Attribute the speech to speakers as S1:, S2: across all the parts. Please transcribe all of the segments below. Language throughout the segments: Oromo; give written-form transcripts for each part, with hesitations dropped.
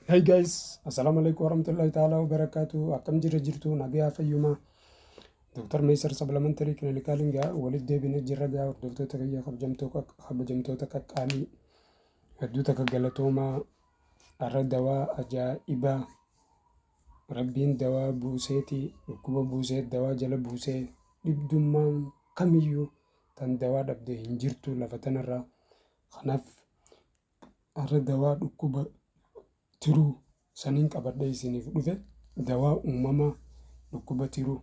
S1: Hey guys, assalamu alaikum warahmatullahi ta'ala wabarakatuh. Akkam jira jirtu nagayaa fayyuma. Dr. Meesar Supplementary Clinical gaa walitti deebinee jirra gaa hordoftoota kiyya kabajamtoota qaqqaalii hedduu takka galatoomaa. Har'a dawaa ajaa'ibaa Rabbiin dawaa buuseeti dhukkuba buusee dawaa jala buusee dhibdummaan kamiyyuu tan dawaa dhabde hin jirtu lafa tanarraa. Kanaaf har'a dawaa dhukkuba tiruu saniin qabadhee isiniif dhufe. Dawaa uumamaa dhukkuba tiruu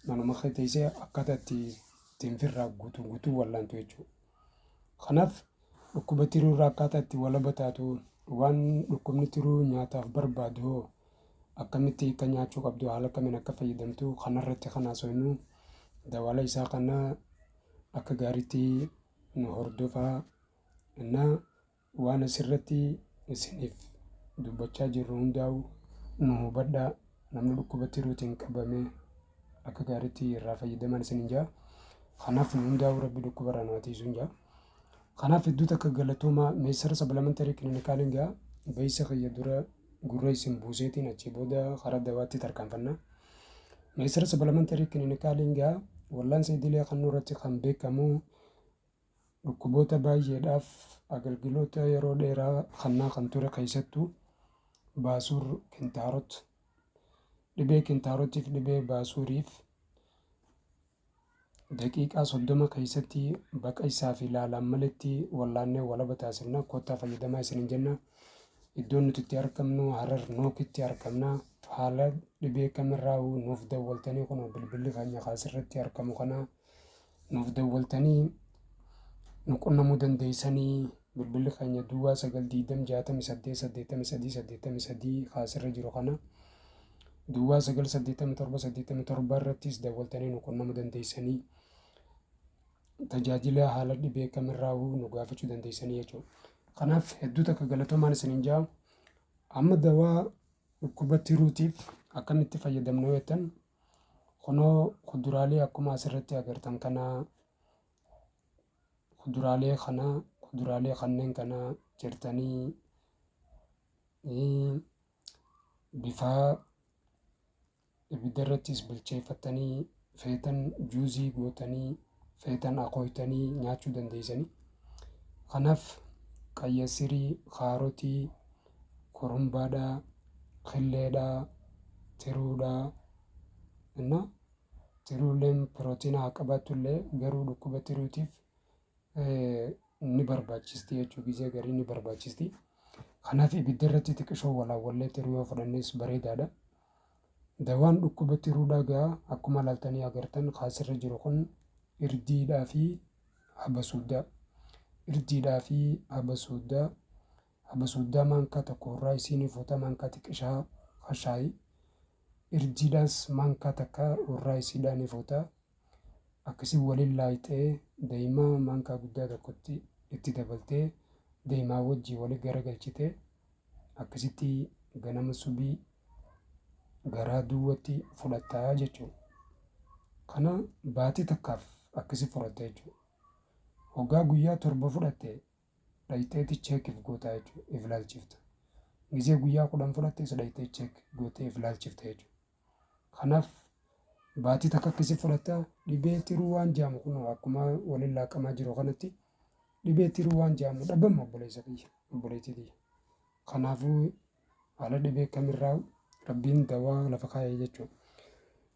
S1: manuma kee teessee akkaataa itti ittiin firraa guutuu guutuu wallaantu jechuudha. Kanaaf dhukkuba tiruu irraa akkaataa itti walaba taatu, waan dhukkubni tiruu nyaataaf barbaadu hoo akkamitti akka nyaachuu qabdu, haala kamiin akka fayyadamtu kanarratti kan haasofnu. Dawaala isaa kana akka gaariitti nu hordofaa. Innaa waan asirratti isiniif dubbachaa jirru hundaa'u nu hubadhaa. Namni dhukkuba tiruutiin qabame akka gaariitti irraa fayyadaman isiniin jaa. Kanaaf nu hundaa'u Rabbi dhukkuba irraa nu haa tiisuun jaa. Kanaaf hedduu takka galatoomaa. Meessara Supplementary Clinical gaa beeysa kiyya dura gurra isin buuseetiin achii booda karaa dawaatti tarkaanfanna. Meessara Supplementary Clinical gaa wallaansa idilee kan nurratti kan beekamu dhukkuboota baay'eedhaaf agalgiloota yeroo dheeraa kannaa kan ture, keessattuu baasuur, kintaarot, dhibee kintaarotiif dhibee baasuuriif daqiiqaa 30 keessatti baqa isaa fi laalaan maletti wallaannee walaba taasifna. Kottaa fayyadamaa isiniin jenna. Iddoon nuti itti argamnu Harar Nookitti argamna. Haala dhibee kamirraa nuuf dawwaltanii, kun bilbilli keenya kaasirratti argamu kana nuuf dawwaltanii nu qunnamuu dandeessanii. Bilbilli keenya 09 20 68 83 83 kaasirra jiru kana, 09 87 87 irrattis dawwaltanii nu qunnamuu dandeessanii, tajaajila haala dhibee kamirraa nu gaafachuu dandeessanii jechuudha. Kanaaf hedduu takka galatoomaan isiniin jaa. Amma dawaa dhukkuba tiruutiif akkamitti fayyadamna yoo jettan, kunoo kuduraalee akkuma asirratti agartan kana, kuduraalee kana, kuduraalee kanneen kana jirtanii bifa ibidda irrattis bilcheeffattanii, feetan juuzii gootanii, feetan akooytanii nyaachuu dandeessanii. Kanaaf qayyasirii, kaarotii, korombaadhaa, killeedhaa, tiruudhaa. Inna tiruuleen pirootiina haa qabaattu illee garuu dhukkuba tiruutiif ni barbaachisti jechuu, gizee garii ni barbaachisti. Kanaaf ibidda irratti xiqqishoo walaawwallee tiruu yoo fudhannes bareedaadha. Dawaan dhukkuba tiruudhaa gaa akkuma laaltanii agartan kaasirra jiru kun irdiidhaa fi habasuuddaa. Irdiidhaa fi habasuuddaa. Habasuuddaa maankaa tokko irraa isiin fuuta, maankaa xiqqishaa hashaayii. Irdiidhaas maankaa takka irraa isiidhaa ni fuuta. Akkasii waliin laayixee daa'imaa maankaa guddaa tokkotti itti dabaltee daa'imaa wajjin waliin garagalchitee akkasitti ganama subii garaa duwwaatti fudhattaa jechuudha. Kana baatii takkaaf akkasi fudhatta jechuudha. Hoggaa guyyaa 7 fudhatte dhayxeeti check if gootaa jechuudha, if laalchifta. Gizee guyyaa 10 fudhattes dhayxee check gootee if laalchifta jechuudha. Kanaaf baatii takka akkasi fudhatta. Dhibee tiruu waan jaamu kun akkuma waliin laaqamaa jiru kanatti dhibee tiruu waan jaamu dhabama, obboleessa kiyya, obboleettii tiyya. Kanaafuu haala dhibee kamirraa Rabbiin dawaa lafa kaa'ee jechuudha.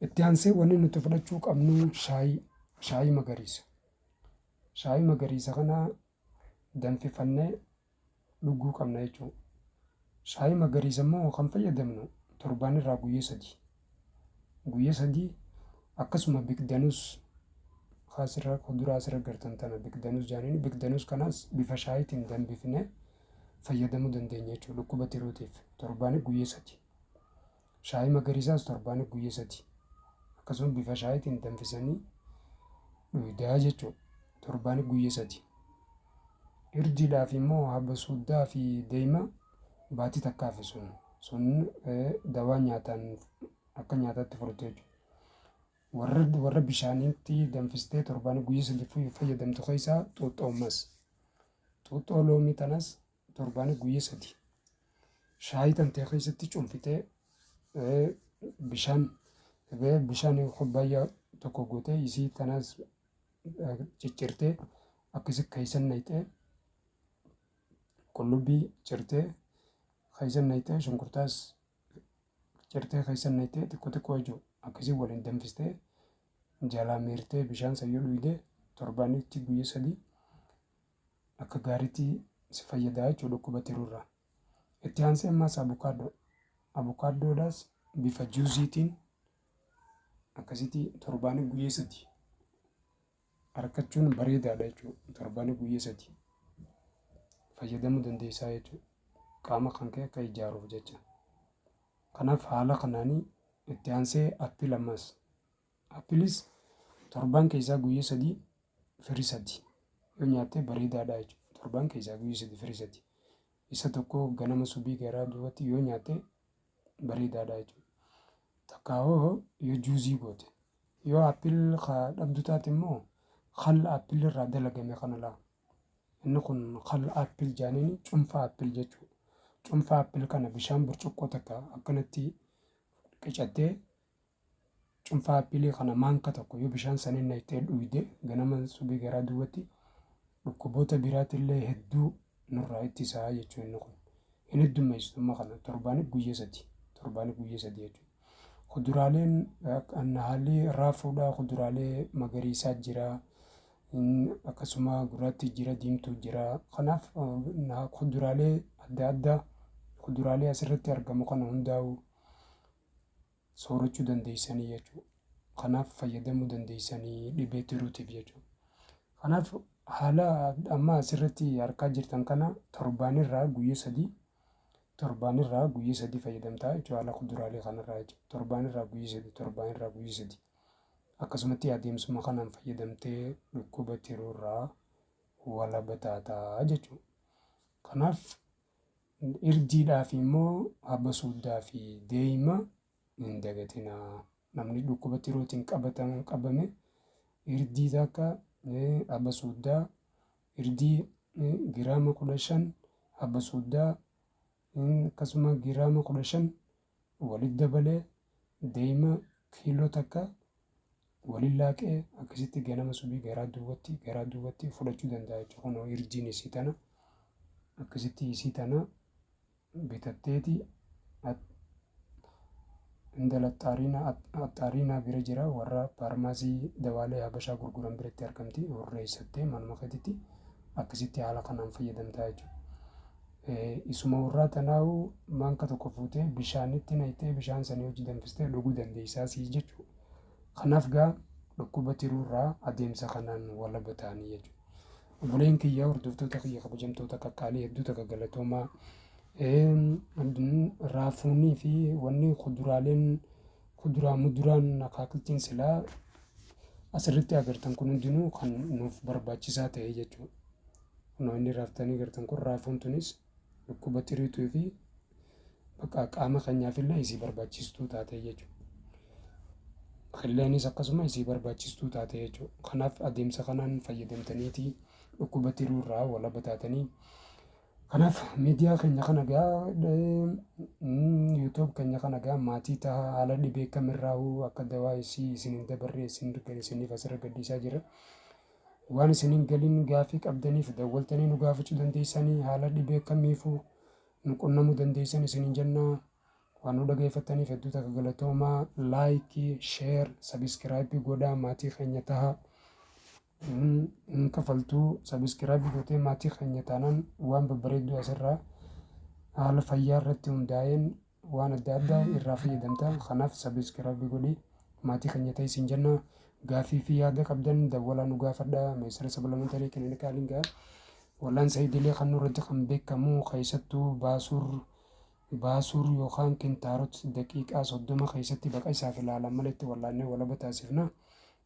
S1: Itti aansee wanni nuti fudhachuu qabnu shaayii, shaayii magariisa. Shaayii magariisa kana danfifannee dhuguu qabna jechuudha. Shaayii magariisa immoo kan fayyadamnu torbaan irraa guyyaa 3. Guyyaa 3. Akkasuma biqdanus asirra kuduraa asirra gartan tana biqdanus jaaniin, biqdanus kanaas bifa shaayiitiin danfifnee fayyadamuu dandeenya jechuudha dhukkuba tiruutiif torbaanii guyyaa 3. Shaayii magariisaas torbaanii guyyaa 3. Akkasuma bifa shaayiitiin danfisanii dhugdaa jechuudha torbaanii guyyaa 3. Irdiidhaaf immoo habasuuddaa fi deema baatii takkaaf sun dawaa nyaataan akka nyaataatti fudhatu jechuudha. Warra bishaaniitti danfistee torbaanii guyyaa 3 fayyadamtu keessaa xuuxxoo ammas. Xuuxxoo loomii tanas torbaanii guyyaa 3. Shaayii tantee keessatti cuunfitee bishaan bishaan kubbaayyaa tokko gootee isii tanaas ciccirtee akkasi keessan naqxee, qullubbii cirtee keessan naqxee, shunkurtaas cirtee keessan naqxee, xiqqoo xiqqoo jechuudha. Akkasii waliin danfistee jalaa miirtee bishaan san yoo dhugde torbaanitti guyyaa 3 akka gaariitti si fayyadaa jechuudha dhukkuba tiruurraa. Itti aansee ammas abukaadoo. Abukaaddoodhaas bifa juuziitiin akkasitti torbaanii guyyaa 3 harkachuun bareedaadha jechuudha. Torbaanii guyyaa 3 fayyadamuu dandeessaa jechuudha. Qaama kan kee akka ijaaruuf jecha. Kanaaf haala kanaanii itti aansee apple ammas. Appilis torbaan keessaa guyyaa 3 firii 3 yoo nyaatte bareedaadha jechuudha. Torbaan keessaa guyyaa 3 firii 3. Isa tokko ganama subii garaa duubatti yoo nyaatte bareedaadha jechuudha. Takka hoo yoo juuzii goote. Yoo apple dhabdu taate immoo khal apple irraa dalagame kana laa. Inni kun khal apple jaaniin cuunfaa apple jechuudha. Cuunfaa apple kana bishaan burcuqqoo takka akkanatti qicattee cuunfaa appilii kana maanka tokko yoo bishaan saniin naqxee dhugde ganama subii garaa duubatti dhukkuboota biraatillee hedduu nurraa ittisaa jechuudha inni kun. Hin heddummeessitu amma kana torbaaniif guyyaa 3, torbaaniif guyyaa 3 jechuudha. Kuduraaleen haalli raafuudhaa kuduraalee magariisaa jira. Akkasuma gurraattii jira, diimtuu jira. Kanaaf kuduraalee adda addaa kuduraalee asirratti argamu kana hundaa'u soorachuu dandeessanii jechuudha. Kanaaf fayyadamuu dandeessanii dhibee tiruutiif jechuudha. Kanaaf haala amma asirratti argaa jirtan kana torbaanirraa guyyaa 3, torbaanirraa guyyaa 3 fayyadamtaa jechuudha haala kuduraalee kanarraa jechuudha. Torbaanirraa guyyaa 3, torbaanirraa guyyaa 3. Akkasumatti adeemsuma kanaan fayyadamtee dhukkuba tiruurraa walaba taataa jechuudha. Kanaaf irdiidhaaf immoo habba suuddaa fi deeyma hin dagatinaa. Namni dhukkuba tiruutiin qabame irdii takka habba suuddaa irdii giraama 15, habba suuddaa akkasuma giraama 15 walitti dabalee deeyma kiiloo takka waliin laaqee akkasitti ganama subii garaa duubatti fudhachuu danda'a jechuudha. Kunoo irdiin isii tana akkasitti isii tana bitatteeti indala axxaarinaa bira jira, warra faarmaasii dawaalee habashaa gurguran biratti argamti. Hurreessattee manuma keetitti akkasitti haala kanaan fayyadamtaa jechuudha. Isuma hurraa tanaa'u maanka tokko fuutee bishaanitti naqxee bishaan sanii hojii danfistee dhuguu dandeessaa sii jechuudha. Kanaaf gaa dhukkuba tiruurraa adeemsa kanaan walaba ta'anii jechuudha. Obboleen kiyya, hordoftoota kiyya kabajamtoota qaqqaalii, hedduu takka galatoomaa. Raafuunii fi wanni kuduraaleen kuduraa muduraan akaakiltiin silaa asirratti agartan kun hundinuu kan nuuf barbaachisaa ta'e jechuudha. Kunoo inni raaftanii agartan kun raafuun tunis dhukkuba tiriituu fi bakka qaama keenyaaf illee isii barbaachistuu taate jechuudha. Qilleenis akkasuma isii barbaachistuu taate jechuudha. Kanaaf adeemsa kanaan fayyadamtaniiti dhukkuba tiruurraa walaba taatanii. Kanaaf miidiyaa keenya kana gaa, YouTube keenya kana gaa, maatii ta'a. Haala dhibee kamirraa'uu akka dawaa isii isin hin dabarre isin isiniif asirra gadhiisaa jira. Waan isin hin galin gaafii qabdaniif dawwaltanii nu gaafachuu dandeessanii, haala dhibee kamiifuu nu qunnamuu dandeessan isiniin jennaa. Waan nu dhageeffattaniif hedduu takka galatoomaa. Like, share, subscribe godhaa, maatii keenya taha. Hin kafaltuu, subscribe gootee maatii keenya taanaan waan babbareedduu asirraa haala fayyaa irratti hundaa'een waan adda addaa irraa fayyadamta. Kanaaf subscribe godhi, maatii keenya ta'e isin jenna. Gaafii fi yaada qabdan dawwalaa nu gaafadha. Meesara supplementary clinicaliin gaa wallaansa idilee kan nurratti kan beekamu keessattuu baasuur baasuur yookaan kintaarot daqiiqaa 30 keessatti baqa isaaf ilaalan maletti wallaannee walaba taasifna.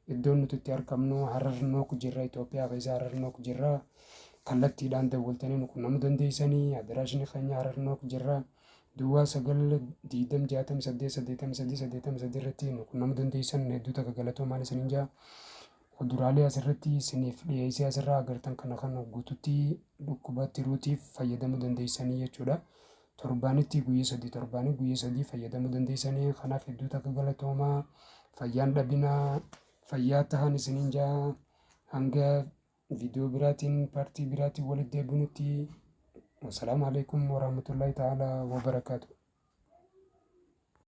S1: Iddoon nuti itti argamnu Harar Nook jirra, Itoophiyaa keessa Harar Nook jirra. Kallattiidhaan dawwaltanii nu qunnamuu dandeessanii. Adiraashni keenya Harar Nook jirra. 09 20 68 83 83 irratti nu qunnamuu dandeessan. Hedduu takka galatoomaan isiniin jaa. Kuduraalee asirratti isiniif dhiyeessee asirraa agartan kana guututti dhukkuba tiruutiif fayyadamuu dandeessanii jechuudha. Torbaanitti guyya 3, torbaanii guyya 3 fayyadamuu dandeessanii. Kanaaf hedduu takka galatoomaa, fayyaan dhabinaa, fayyaa tahan isiniin jaa. Hanga viidiyoo biraatiin, paartii biraatiin walitti deebinutti, wassalaamu alaikum warahmatullahi ta'ala wabarakaatu.